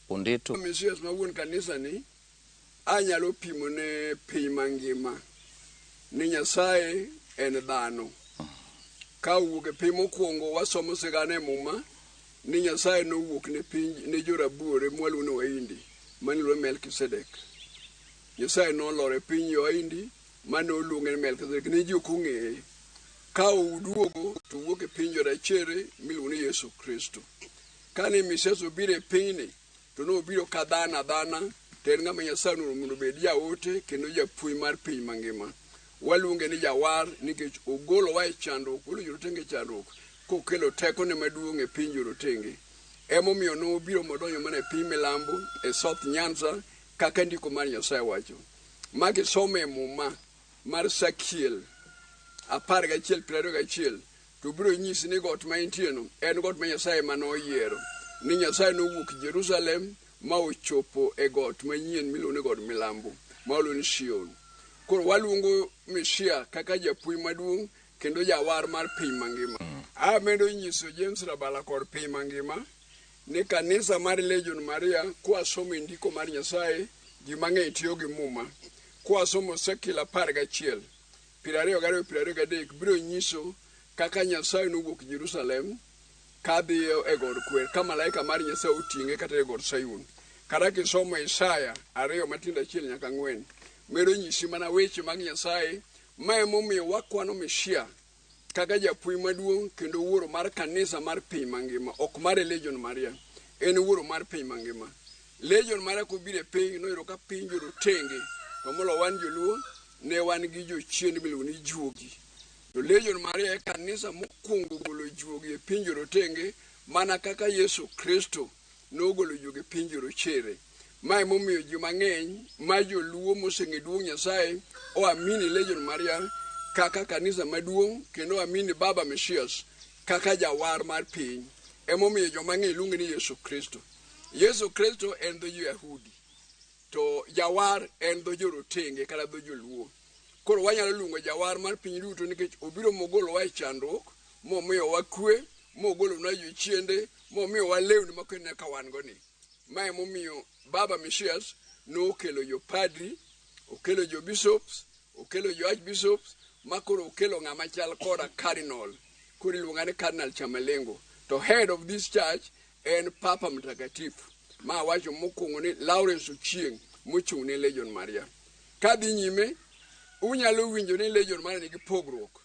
Ondeto. Mesias ma wuon kanisa ni anyalo pimo ne piny mangima ni Nyasaye en dhano. Ka owuok e piny mokwongo wasomo sigana e Muma ni Nyasaye nowuok ne piny ne jorabuore mwaluongo ni Wahindi mane iluongo ni Melkisedek. Nyasaye nolor e piny jo-Wahindi mane oluonge ni Melkisedek ne ji ok ong'eye. Ka oduogo to owuok e piny jorachere miluongo ni Yesu Kristo. Kane Mesias obiro e pinyni to nobiro ka dhano adhana to en ng'ama Nyasaye nooro mondo obed jaote kendo japuonj mar piny mangima. Waluonge ni jawar nikech ogolowa e chandruok, ogolo jorotenge e chandruok kokelo tekone maduong' e piny jorotenge. Emomiyo nobiro modonjo mana e piny milambo e South Nyanza kaka ndiko mar Nyasaye wacho. Ma kisomo e Muma mar Sakiel 11:21 to biro nyisi ni got ma intieno en got ma Nyasaye ema noyiero. Ni Nyasaye nowuok Jerusalem ma ochopo e got manyien miluongo ni God Milambo, ma waluongo ni Sion. Koro waluongo Mesia kaka japuonj maduong' kendo jawar mar piny mangima. Amedo nyiso James Rabala kod piny mangima ni kanisa mar Legion Maria kwasomo e ndiko mar Nyasaye, ji mang'eny tiyo gi Muma. Kwasomo Ezekiel 11, 22 23 biro nyiso kaka Nyasaye nowuok Jerusalem kadhiyo e god kwer ka malaika mar Nyasaye oting'e kata e god Sayun. Kata kisomo Isaya 2 matindo 1 nyaka 4 medo nyisi mana weche mag Nyasaye ma emomiyo wakwano Mesia kaka japuonj maduong' kendo wuoro mar kanisa mar piny mangima, ok mar Legion Maria. En wuoro mar piny mangima. Legion Maria kobiro e piny noyudo ka piny jorotenge, to molo wan joluo ne wan gi jochiende miluongo ni juogi. To Legion Maria e kanisa mokwongo golo juogi e piny jorotenge mana kaka Yesu Kristo nogolo juogi e piny jorochere. Ma emomiyo ji mang'eny ma joluo moseng'e duong' Nyasaye oamini Legion Maria kaka kanisa maduong' kendo oamini Baba Mesias kaka jawar mar piny. Emomiyo joma ng'eny luonge ni Yesu Kristo. Yesu Kristo en dho jo-Yahudi to jawar en dho jorotenge kata dho joluo. Koro wanyalo luongo jawar mar piny duto nikech obiro mogolowa e chandruok, momiyowa kwe, mogolonwa jochiende, momiyowa lewni ma koro ka wan go ni. Ma emomiyo Baba Mesias nokelo jopadri, okelo jo bishops, okelo jo archbishops, ma koro okelo ng'ama chal koda cardinal. Koro iluonga ni Cardinal Chamalengo. To head of this church en Papa Mtakatifu. Ma awacho mokwongo ni Lawrence Ochieng' mochung' ne Legion Maria. Kadhi nyime, unyalo winjo ni Legion Maria nigi pogruok.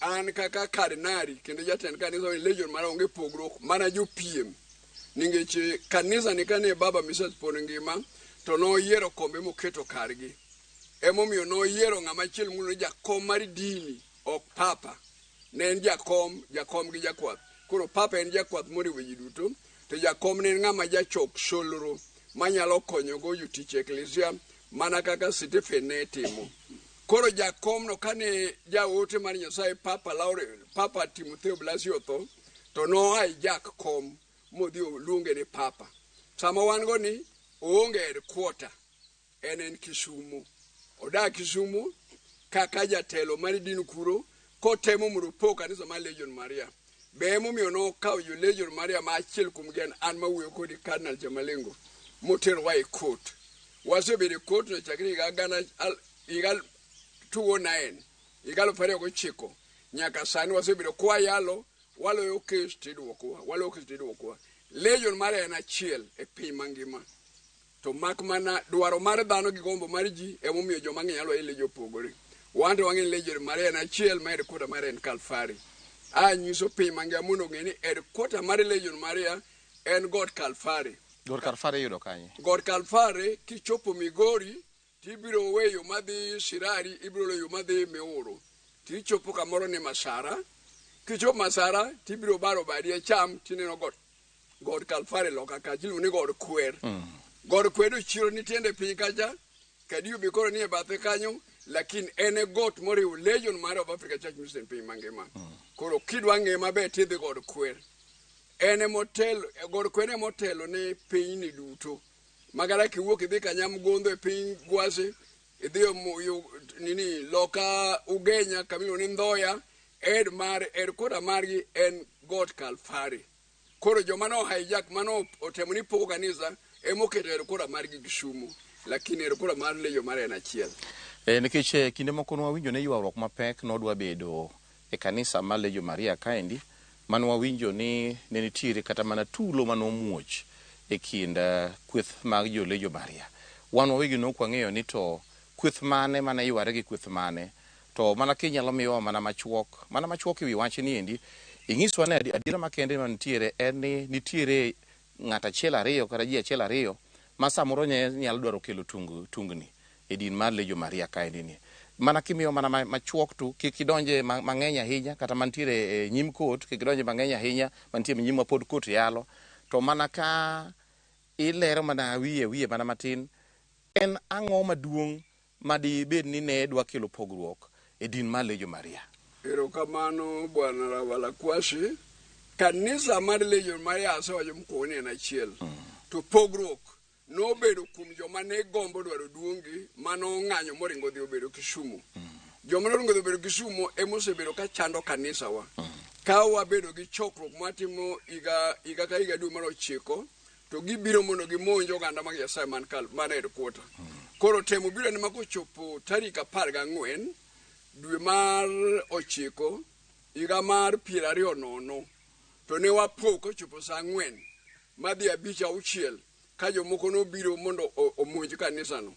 An kaka kardinari kendo jatend kanisa ni Legion Maria onge pogruok mana jopiem. Nikech kanisa ni kane Baba Mesias pod ngima to noyiero kombe moketo kargi. Emomiyo noyiero ng'ama chielo miluongo ni jakom mar dini ok papa. Ne en jakom, jakom gi jakwath. Koro papa en jakwath moriwo ji duto, to jakom ne en ng'ama jachok solro manyalo konyogo jotich e eklesia mana kaka Stephen ne timo. Koro jakomno kane jaote mar Nyasaye Papa Laure, Papa Timotheo Blasio otho, to no hijack kom modhi oluonge ni Papa. Sama wan go ni oonge headquarter, en en Kisumu. Odak Kisumu kaka jatelo mar din kuro kotemo mondo opog kanisa mar Legion Maria. Be emomiyo nokawo jo Legion Maria ma achiel kuomgi en an mawuoyo kodi Cardinal Chamalengo moterowa e court. Wasebedo e court no chakre higa gana higa 2009 higa 2009 nyaka sani wasebedo kwayalo waloyo kes tidwokowa waloyo kes tidwokowa. Legion Maria en achiel e piny mangima. To mak mana dwaro mar dhano gi gombo mar ji emomiyo joma ng'eny alwa ni Legion opogore. Wan to wang'e ni Legion Maria en achiel ma headquarter mare en Kalfari. A nyiso piny mangima mondo ong'e ni headquarter mar Legion Maria en got Kalfari. God Kalfari iyudo kanye? Got Kalfari kichopo Migori tibiro weyo madhi Sirari, ibiro luwo yo madhi Miuru. Tichopo kamoro ni Masara. Kichopo Masara tibiro baro badi acham tineno got God Kalfari loka kacha iluongo ni God Kwer. God Kwer to chiro ni tiende piny kacha, Kadiu be koro nie bathe kanyo, lakini en e got moriwo Legion Maria of Africa Church Mission piny mangima. Koro kidwa ng'e maber tidhi God Kwer. En emotelo, God Kwer emotelo ne pinyni duto. Makata kiwuok idhi Kanyamgondho e piny Gwasi, idhi nini loka Ugenya kama iluongo ni Ndhoya, head mar headquarter margi en got Kalfari. Koro joma no hijack mano otemo ni pogo kanisa emoketo headquarter margi Kisumu, lakini headquarter mar Legion Maria en achiel. Nikech kinde moko nwawinjo ni ywaruok mapek nodwa bedo e kanisa mar Legion Maria kaendi, mane wawinjo ni ne nitiere kata mana tulo manomuoch e kind kweth mag jo Legion Maria. Wan wawegi ne ok wang'eyo ni to kweth mane mane yware gi kweth mane, to mana kinyalo miyowa mana machuok, mana machuok ewi wach ni endi, inyiswa ni adiera makende mantiere en ni nitiere ng'at achiel ariyo kata ji achiel ariyo ma samoro nyalo dwaro kelo tungni e din mar Legion Maria kaendi ni. Mana kimiyo mana machuok tu, kik idonje mang'eny ahinya, kata mantiere e nyim kot, kik idonje mang'eny ahinya, mantie e nyim ma pod kot yalo, to mana ka ilero mana wiye wiye mana matin, en ang'o maduong' madibed ni ne dwa kelo pogruok e din mar Legion Maria? Erokamano bwana Rawala Kwasi. Kanisa mar Legion Maria asewacho mokwongo ni en achiel. To pogruok nobedo kuom joma ne gombo dwaro duong'gi mano ng'anyo moringo dhi obedo Kisumu. Joma noringo dhi obedo Kisumu emosebedo ka chando kanisawa. Ka wabedo gi chokruok mwatimo higa higa ka higa dwe mar ochiko, to gibiro mondo gimonj oganda mag Nyasaye man kal man e headquarter. Koro temo biro ni ma kochopo tarik 14 dwe mar ochiko higa mar 20 to ne wapo kochopo sa 4 madhi 5 6 ka jomoko nobiro mondo omonj kanisano.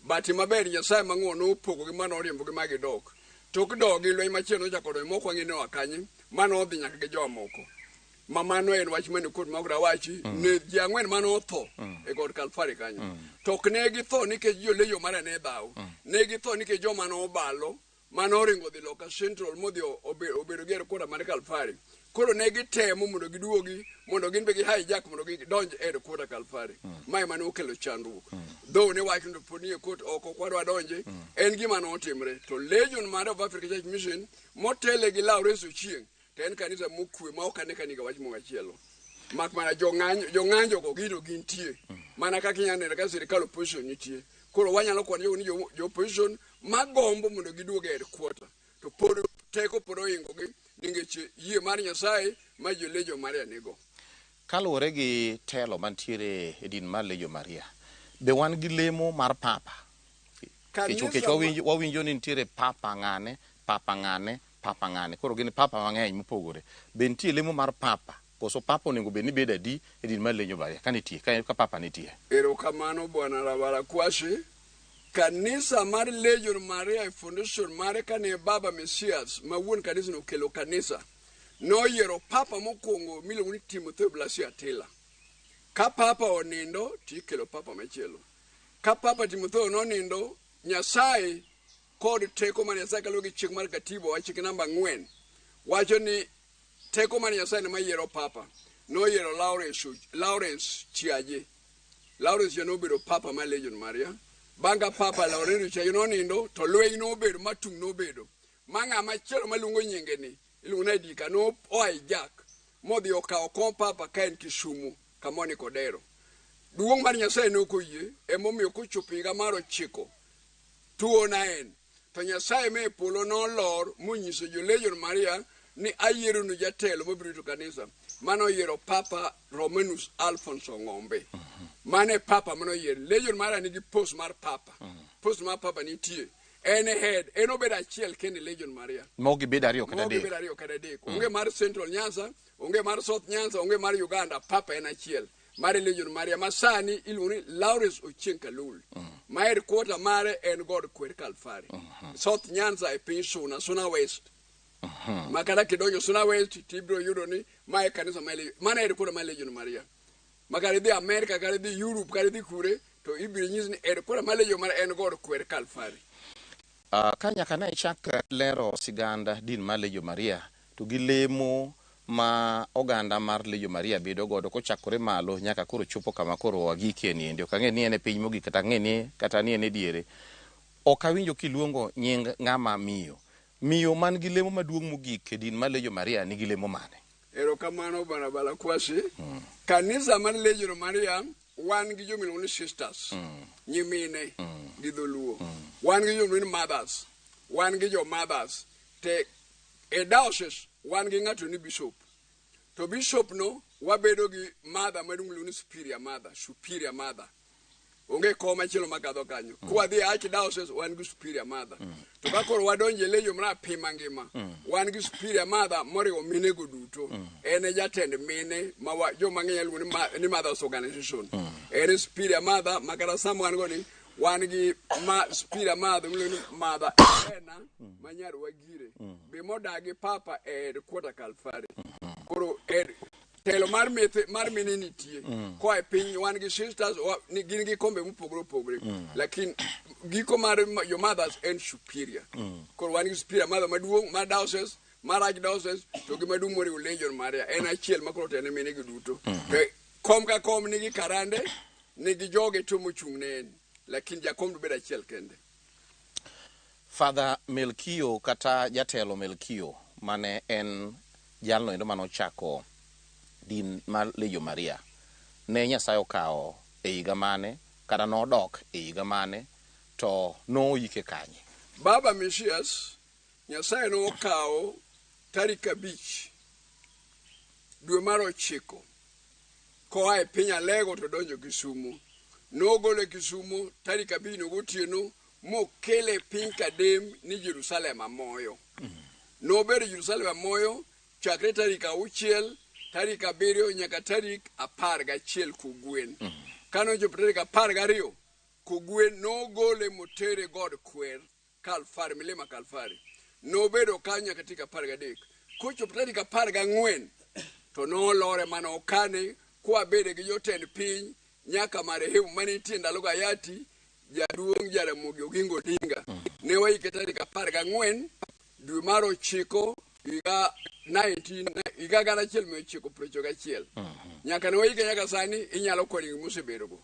Bahati maber Nyasaye mang'won nopogogi ma noriembogi ma gidok. Tok dogi lweny machielo nochako donjo mok wang'e ni oa kanye ma nodhi nyaka gi jomoko. Ma mano en wach mane kot ma ok dawachi ne ji ang'wen mane otho e got Kalfari kanyo. To ok ne githo nikech jo Legion Maria ne dhaw. Ne githo nikech joma nobalo mane oringo dhi loka Central modhi obedo gi headquarter mar Kalfari. Koro ne gitemo mondo giduogi mondo gin be gi hijack mondo gidonj e headquarter Kalfari. Mae mane okelo chandruok. Though ne wach to pod nie court ok ok wadwa donje, en gima notimre. To Legion Maria of Africa Church Mission motele gi Lawrence Ochieng to en kanisa mokwe ma ok ane ka niga wach moro machielo. Mak mana jong'anyo jong'anjo go gino gintie. Mana kaka inyalo neno ka sirikal opposition nitie. Koro wanyalo kwano jogo ni jo opposition magombo mondo giduog e headquarter. To pod teko pod ohingogi nikech yie mar Nyasaye ma jo Legion Maria nigo. Kaluwore gi telo mantiere e din mar Legion Maria, be wan gi lemo mar papa? Nikech wawinjo ni nitiere papa ng'ane, papa ng'ane, papa ng'ane. Koro gin papa mang'eny mopogore. Be nitie lemo mar papa? Koso papa onego bed ni bedo adi e din mar Legion Maria? Ka nitie, ka papa nitie. Erokamano bwana Rawara Kwasi. Kanisa mar Legion Maria e foundation mare kane Baba Mesias ma wuon kanisa no okelo kanisa noyiero papa mokwongo miluongo ni Timotheo Blasio Atila. Ka papa onindo tikelo papa machielo. Ka papa Timotheo nonindo, Nyasaye kod teko mar Nyasaye kaluwore gi chik mar katiba wa chik namba 4 wacho ni teko mar Nyasaye ema yiero papa. Noyiero Lawrence Chiaje. Lawrence Chiaje nobedo papa mar Legion Maria. Bang' ka papa Lawrence Chiaje nonindo to lweny nobedo matung' nobedo. Ma ng'ama chielo maluongo nyinge ni iluongo ni Adika no o hijack modhi okawo kom papa ka en Kisumu kama Nikodero. Duong' mar Nyasaye ne ok oyie emomiyo kochopo higa mar 9 2009 to Nyasaye me polo nolor monyiso jo Legion Maria ni ayieronu jatelo mabiro rito kanisa. Mano oyiero Papa Romanus Alphonse Ong'ombe. Mano e papa mano oyiero. Legion Maria nigi post mar papa. Post mar papa nitie. En e head. En obedo achiel kende Legion Maria. Mok gibedo ariyo kata Mok adek. gibedo ariyo kata adek. Onge mar Central Nyanza, onge mar South Nyanza, onge mar Uganda. Papa en achiel. Mar Legion Maria ma sani iluongo ni Lawrence Ochieng Kalul. Ma headquarter mare en God Kwer Kalfari. South Nyanza e piny Suna, Suna West. Ma kata kidonjo Suna West tibiro yudo ni mae kanisa mar mano headquarter mar Legion Maria. Ma kata idhi America, kata idhi Europe, kata idhi kure, to ibiro nyisi ni headquarter mar Legion Maria en God Kwer Kalfari. Ka nyaka ne ichak lero sigand din mar Legion Maria to gi lemo ma oganda mar Legion Maria bedo godo kochakore malo nyaka koro chopo kama koro wagikie ni endi. Ok ang'e ni en e piny mogik kata ang'e ni kata ni en e diere. Ok awinjo kiluongo nying ng'ama miyo. Miyo man gi lemo maduong' mogik e din mar Legion Maria nigi lemo mane? Erokamano bwana Balakwasi. Kanisa mar Legion Maria wan gi jomiluongo ni sisters, nyimine gi dholuo. Wan gi jomiluongo ni mothers, wan gi jo mothers. Te e diocese wan gi ng'ato ni bishop. To bishop no Wabedo gi mother maduong' miluongo ni superior mother, superior mother. Onge kom machielo makadho kanyo. Kwadhi e archdiocese wan gi superior mother. To ka koro wadonjo e Legion mar piny mangima, wan gi superior mother moriwo minego duto. En e jatend mine ma joma ng'eny luongo ni Mothers Organization. En e superior mother ma kata sama wan go ni wan gi ma superior mother miluongo ni Mother Elena ma nyar Wagire. Be modagi papa e headquarter Kalfari. Koro telo mar methe mar mine nitie. Koa e piny wan gi sisters gin gi kombe mopogore opogore. Lakini giko mar your mothers en superior. Koro wan gi superior mother maduong' mar diocese, mar archdiocese to gi maduong' moriwo Legion Maria. En achiel ma koro tene mine gi duto. To kom ka kom nigi karande, nigi joge to mochung' ne en. Lakini jakom to bedo achiel kende. Father Melkio kata jatelo Melkio mane en jalno endo mane ochako din mar Legio Maria, ne Nyasaye okawo e higa mane kata nodok e higa mane to noike kanye? Baba Mesias, Nyasaye nokawo tarik 5 dwe mar 9 koa e piny Alego to donjo Kisumu. Nogole Kisumu tarik 5 no gotieno mokele e piny Kadem ni Jerusalem Amoyo. Nobedo Jerusalem Amoyo chakre tarik 6, tarik 7 nyaka tarik 11 kogwen. Kanochopo tarik 12 kogwen nogole motere God Kwer Kalfari, milima Kalfari. Nobedo kanyo nyaka tarik 13. Kochopo tarik 14 to nolore mana okane kwabede gi jotend piny nyaka marehemu manitie ndalo go Hayati jaduong' Jaramogi Oginga Odinga. Ne waike tarik 14 dwe mar 9 higa 19 higa 1991. Nyaka ne waike nyaka sani inyalo kwano gima osebedogo.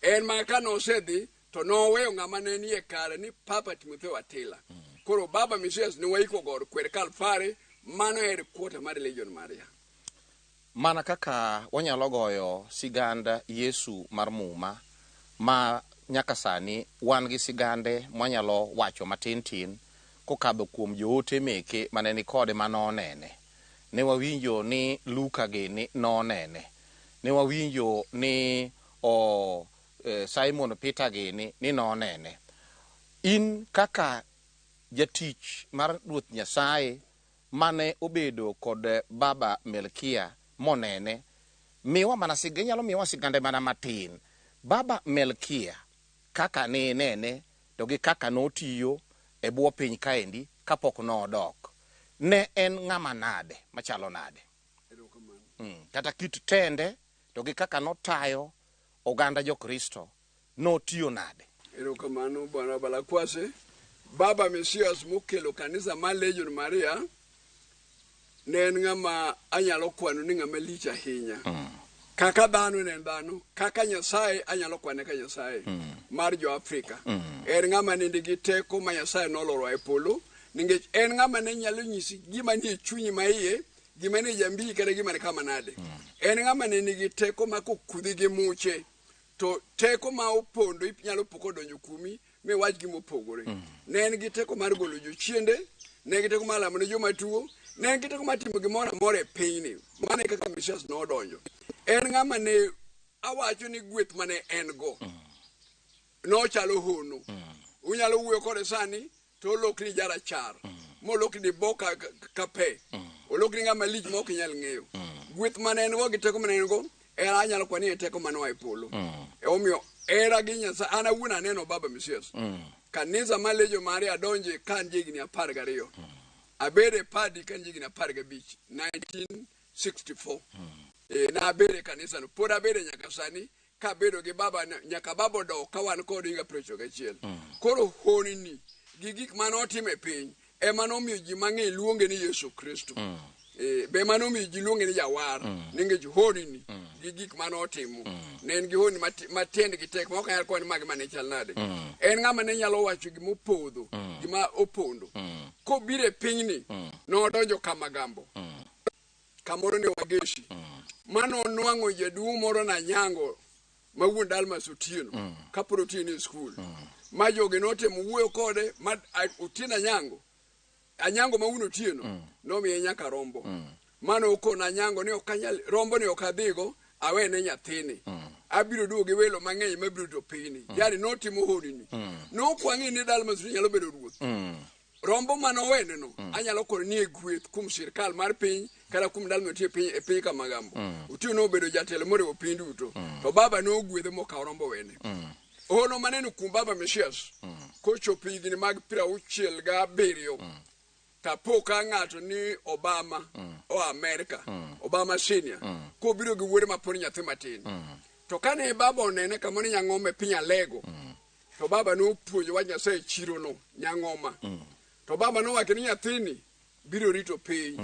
En ma ka nosedhi to noweyo ng'ama ne nie kare ni Papa Timotheo Atila. Koro Baba Mesias ne waiko God Kwer Kalfari, mano headquarter mar Legion Maria. Mana kaka wanyalo goyo sigand Yesu mar Muma ma nyaka sani wan gi sigande mwanyalo wacho matin tin kokadho kuom joote meke mane ni kode manonene. Ne wawinjo ni Luka gini nonene. Ne wawinjo ni Simon Peter gini ni nonene. In kaka jatich mar Ruoth Nyasaye mane obedo kod Baba Melkia monene, miwa mana inyalo miwa sigande mana matin. Baba Melkia kaka ne nene to gi kaka notiyo e bwo piny kaendi kapok nodok, ne en ng'ama nade machalo nade? Kata kit tende to gi kaka notayo oganda Jokristo notiyo nade? Erokamano Bwana Balakwase. Baba Mesias mokelo kanisa mar Legion Maria ne en ng'ama anyalo kwano ni ng'ama lich ahinya. Kaka dhano ne en dhano, kaka Nyasaye anyalo kwane ka Nyasaye mar jo-Afrika. En ng'ama ne nigi teko ma Nyasaye noloro e polo, nikech en ng'ama ne nyalo nyisi gima nie chunyi ma iye, gima nie jambi kata gima ni kama nade. En ng'ama ne nigi teko ma kokudhi gi muche, to teko ma opondo inyalo po kodonjo kuomi miwach gima opogore. Ne en gi teko mar golo jochiende, ne en gi teko mar lamo ne joma tuo, ne en gi teko mar timo gimoro amora e pinyni. Mano e kaka Mesias nodonjo. En ng'ama ne awacho ni gweth mane en go nochalo hono. Unyalo wuoyo kode sani to olokni jarachar, molokni dibo ka pe, olokni ng'ama lich ma ok inyal ng'eyo. Gweth mane en go gi teko mane en go, en anyalo kwani e teko mane oa e polo. Emomiyo hera gi Nyasaye, an awuon aneno Baba Mesias. Kanisa mar Legion Maria adonje ka an jahigni 12. Abedo e padi ka an jahigni 15, 1964. Nabedo e kanisano, pod abedo nyaka sani kabedo gi baba nyaka baba odok ka wan kod higa 91. Koro honni gi gik mane otimo e piny ema nomiyo ji mang'eny luonge ni Yesu Kristo. Be ema nomiyo ji luonge ni Jawar, nikech honni gi gik mane otimo. Ne en gi honni matiendgi tek ma ok anyal kwano ni magi mane chal nade. En ng'ama ne nyalo wacho gima opodho, gima opondo. Kobiro e pinyni, nodonjo Kamagambo. Kamoro ne Wageshi. Mano onwang'o jaduong' moro Nanyango ma wuon Dalmas Otieno kapod Otieno e skul. Ma jogi notemo wuoyo kode ma Otieno Anyango, Anyango ma wuon Otieno nomiye nyaka rombo. Mano okona Anyango ni ok anyal rombo ni ok adhigo awene nyathini. Abiro duogo gi welo mang'eny mabiro rito pinyni. Yani notimo honini. Nokwang'e ni Dalmas nyalo bedo ruoth. Rombo mane owene no anyalo kono ni e gweth kuom sirkal mar piny kata kuom Dalmas otiyo e piny, e piny Kamagambo. Otiyo nobedo jatelo moriwo piny duto. To baba nogwedhe mokawo rombo owene. Hono maneno kuom baba Mesias kochopo higni mag 67 kapo ka ng'ato ni Obama oa Amerika Obama senior kobiro gi wuode mapod nyathi matin to kane baba onene kama ni Nyang'oma e piny Alego to baba nopuonjo wach Nyasaye e chirono Nyang'oma to baba nowacho ni nyathini biro rito piny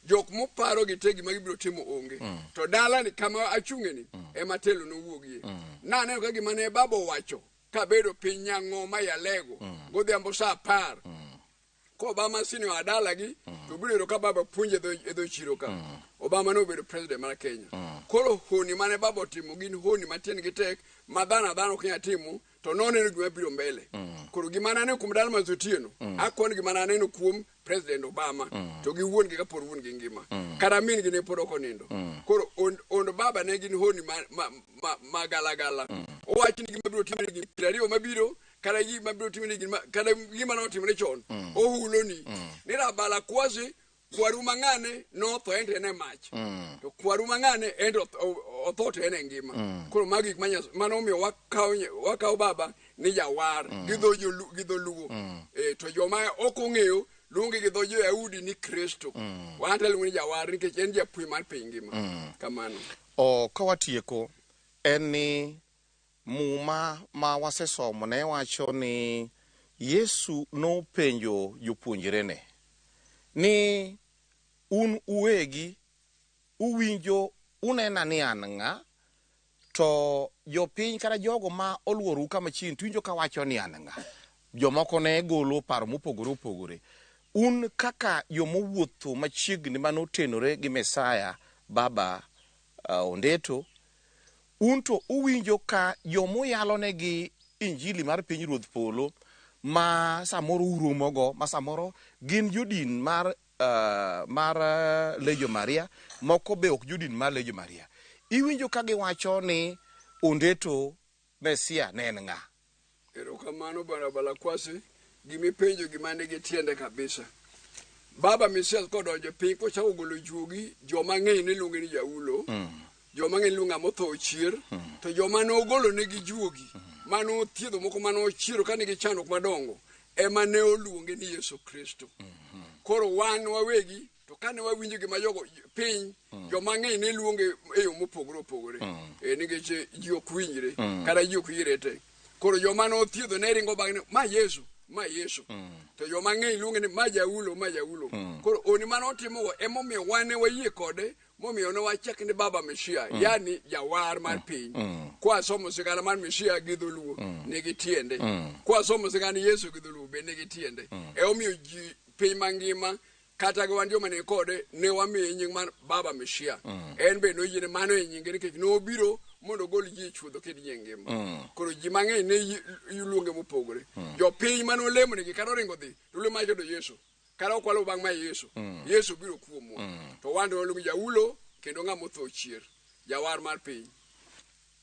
jok moparo gi te gima gibiro timo onge to dalani kama achung'eni ema telo nowuogie naneno ka gima ne baba owacho kabedo piny Nyang'oma e Alego godhiambo saa 10 ko Obama senior oa dalagi to biro yudo ka baba puonjo e dho chiro ka Obama nobedo president mar Kenya koro honni mane baba otimo gin honni matiendgi tek ma dhano adhana ok nyal timo to noneno gima biro mbele koro gima naneno kuom Dalmas Otieno akon gima naneno kuom president Obama to gi wuon gi kapod wuon gi ngima kata min gi ne pod ok onindo koro ond baba ne gin honni ma galagala owach ni gima biro timore gi 20 mabiro kata gima biro timore gi kata gima notimore chon ohulo ni ni Rabala Kwasi kwaru mang'ane notho ento en e mach to kwaru mang'ane ento otho to en e ngima koro magi gik mano omiyo wakawo baba ni jawar gi dho gi dho Luo to joma ok ong'eyo luonge gi dho jo-Yahudi ni Kristo wan to luonge ni jawar nikech en japuonj mar piny ngima kamano. O ka watieko en ni Muma ma wasesomo ne wacho ni Yesu nopenjo jopuonjrene ni un uwegi uwinjo unena ni an ng'a to jopiny kata jogo ma oluorou kama chiegni to winjo kawacho ni an ng'a. Jomoko ne golo paro mopogore opogore. Un kaka jomowuotho machiegni manotenore gi Mesaya baba Ondeto, un to uwinjo ka jomuyalonegi injili mar piny ruodh polo ma samoro uromogo ma samoro gin jodin mar Legio Maria, moko be ok jodin mar Legio Maria. Iwinjo ka giwacho ni Ondeto Mesia ne en ng'a? Erokamano Bwana Balakwasi, gimipenjo gima nigi tiende kabisa. Baba Mesias kodonjo e piny kochako golo juogi, joma ng'eny ne luonge ni jaulo, joma ng'eny luonge ng'ama otho ochier, to joma nogolo negi juogi, mane othiedho moko mane ochiero ka nigi chandruok madongo, ema ne oluonge ni Yesu Kristo. Koro wan wawegi to kane wawinjo gima jogo piny joma ng'eny ne luonge e yo mopogore opogore nikech ji ok winjre kata ji ok yire te. Koro joma nothiedho ne ringo bang'e ni ma Yesu, ma Yesu. To joma ng'eny luonge ni ma jaulo, ma jaulo. Koro oni mane otimogo emomiyo wan ne wayie kode momiyo ne wachak ni Baba Mesia, yani jawar mar piny. Kwasomo sigana mar Mesia gi dholuo nigi tiende. Kwasomo sigana Yesu gi dholuo be nigi tiende. Emomiyo ji piny mangima kata gi wan joma ni kode ne wamiye nying mar Baba Mesia. En be noyiene mano e nyinge nikech nobiro mondo ogol ji e chuodho ked ji e ngima. Koro ji mang'eny ne luonge mopogore. Jopiny mane olemo negi kata oringo dhi to luonge mana kedo Yesu. Kata ok waluw bang' ma Yesu. Yesu biro kuomwa. To wan to waluongo jaulo kendo ng'ama otho chier. Jawar mar piny.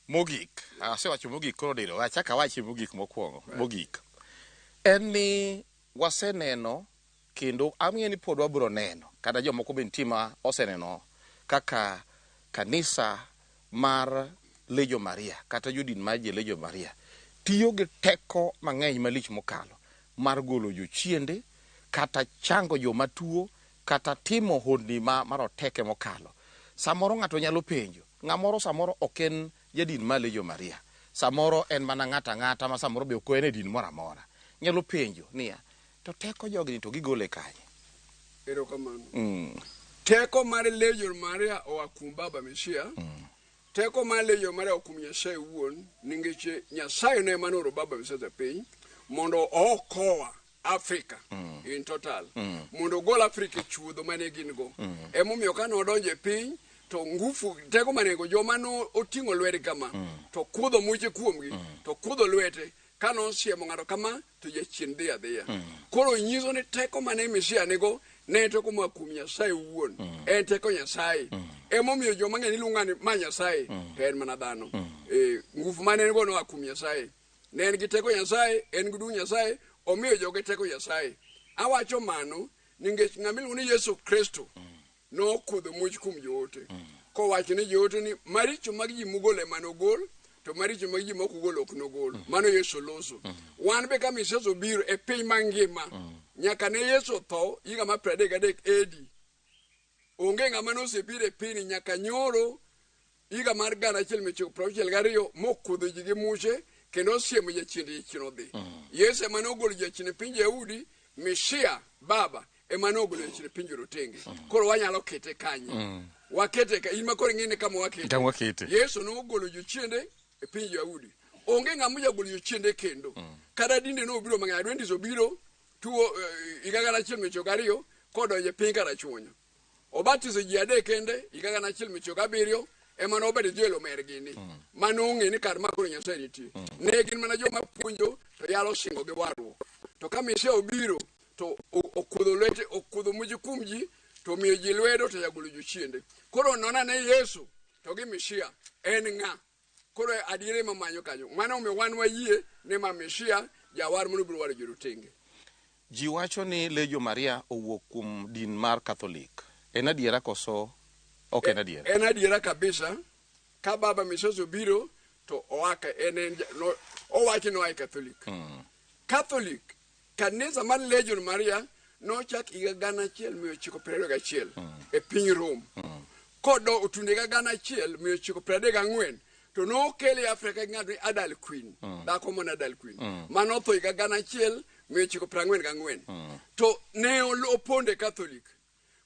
Mogik, asewacho mogik koro diro, achak awachi mogik mokwongo, mogik. En ni waseneno kendo ang'e ni pod wabiro neno kata jomoko be nitie ma oseneno kaka kanisa mar Legio Maria kata jodin mar Legio Maria tiyo gi teko mang'eny malich mokalo mar golo jochiende kata chango joma tuo kata timo honni ma maroteke mokalo. Samoro ng'ato nyalo penjo, ng'amoro samoro ok en jadin mar Legio Maria, samoro en mana ng'ato ang'ata ma samoro be ok en e din moro amora. Nyalo penjo niya, to teko jogi to gigole kanye? Erokamano. Teko mar Legio Maria oa kuom Baba Mesia. Teko mar Legio Maria oa kuom Nyasaye wuon, nikech Nyasaye ne ema nooro Baba Mesia e piny mondo ookowa Africa in total mondo ogol Africa e chuodho mane gin go. Emomiyo kane odonjo e piny to ngufu teko mane go joma no oting'o lwetgi kama to kudho muche kuomgi to kudho lwete kane osiemo ng'ato kama to jachien dhi adhiya. Koro nyiso ni teko mane Mesia nigo Ne en teko moa kuom Nyasaye owuon. En teko Nyasaye. Emomiyo joma ng'eny iluongo ni ma Nyasaye to en mana dhano. Eh, nguvu mane en go noa kuom Nyasaye. Ne en gi teko Nyasaye, en gi duong' Nyasaye, omiyo joge teko Nyasaye. Awacho mano nikech ng'ama iluongo ni Yesu Kristo nokudho much kuom joote kowacho ni joote ni maricho mag ji mugolo ema nogol to maricho mag ji mok ugolo ok nogol. Mano Yesu loso. Wan be ka Mesias obiro e piny mangima nyaka ne Yesu tho higa mar 33 AD onge ng'ama nosebiro e pinyni nyaka nyoro higa mar 1962 mokudho ji gi muche kendo osiemo jachien to jachien odhi. Yesu ema nogolo jachien e piny Yahudi, Mesia baba ema nogolo jachien e piny jorotenge. Koro wanyalo kete kanye? Wakete ka in ma koro ing'e ni kama wakete. Kama wakete. Yesu nogolo jochiende e piny Yahudi. Onge ng'ama ojagolo jochiende kendo. Kata dinde nobiro mang'eny, Adventist obiro tuo higa 1992 kodonjo e piny Karachuonyo. Obatiso ji adek kende higa 1997 ema nobedo Joel Omer gini. Mano ong'e ni kar ma koro Nyasaye nitie. Ne gin mana joma puonjo to yalo singo gi warruok. To ka Mesia obiro to okudho lwete, okudho muche kuom ji to omiyo ji lwedo to jagolo jochiende. Koro nona ne Yesu to gi Mesia en ng'a? Koro adiera ema manyo kanyo. Mano omiyo wan wayie ni ma Mesia jawar mano biro waro jorotenge. Ji wacho ni Legio Maria owuok kuom din mar Catholic. En adiera koso ok en adiera? En adiera kabisa. Ka baba Mesias obiro to oa ka en en no, owacho ni oa e Catholic. Catholic, kanisa mar Legion Maria nochak higa 1921 e piny Rome. Kodo otundo higa 1934 to nokele e Afrika gi ng'ato ni Adal Queen, dhako mane Adal Queen. Mano otho higa 1944. To ne opondo e Catholic.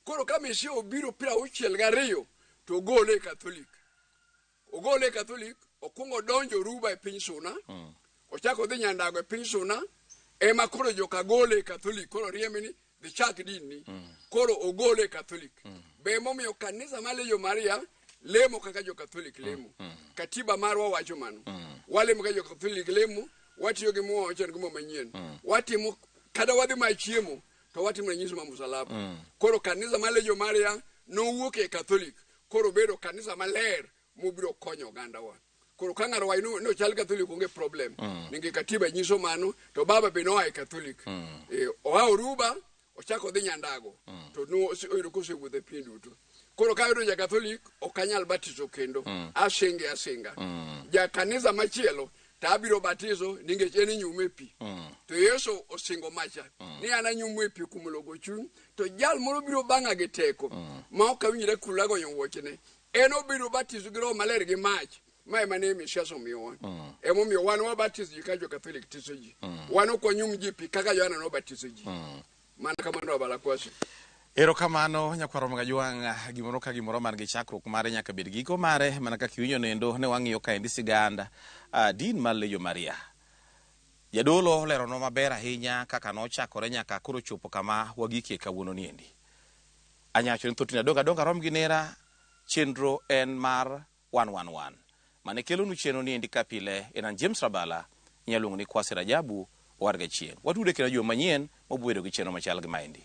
Koro ka Mesia obiro 62 to ogole e Catholic. Ogole e Catholic, okwongo odonjo Ruba e piny Suna, ochako odhi Nyandago e piny Suna, ema koro joka gole e Catholic, koro riembe ni dhi chak dinni. Koro ogole e Catholic. Be emomiyo kanisa mar Legio Maria lemo kaka jo Catholic lemo. Katiba marwa wacho mano. Walemo kaka jo Catholic lemo, watiyo gi muma machon gi muma manyien. Watimo kata wadhi ma chiemo to watimo ranyisi mar musalaba. Koro kanisa mar Legio Maria nowuok e Catholic, koro obedo kanisa maler mobiro konyo ogandawa. Koro ka ng'ato wacho ni ochal Catholic onge problem. Nikech katiba nyiso mano, to baba be noa e Catholic. Oa Oruba, ochako odhi Nyandago. To oyudo kosewuotho e piny duto. Koro ka ayudo ja Catholic, ok anyal batiso kendo. Asinge asinga. Ja kanisa machielo, to abiro batiso nikech en inyume e pi. To Yesu osingo macha ni an anyumo e pi kuom logo chuny, to jal moro biro bang'a gi teko ma ok awinjra kula gonyo wuochne. En obiro batiso gi Roho Maler gi mach. Ma ema ne Mesias omiyowa. Emomiyo wan wabatiso ji ka jo Catholic tiso ji. Wan ok wanyum ji pi kaka Yohana nobatiso ji. Mana kamano Abala Kwasi. Erokamano nyakwar Magajwang', gimoro ka gimoro man gi chakruok mare nyaka bed giko mare, mana kaka iwinjo nendo ne wang'iyo kaendi sigand din mar Legio Maria. Jadolo oleronwa maber ahinya kaka nochakore nyaka koro chopo kama wagikie kawuono niendi. Anyacho ni thothne adong' adonga rom gi nera, chenro en mar 111. Mane kelonu chenro niendi ka pile en an James Rabala, inyalo luongo ni Kwasi Rajabu, owar gachieng'. Watude kendo juma manyien, wabiro bedo gi chenro machal gi maendi.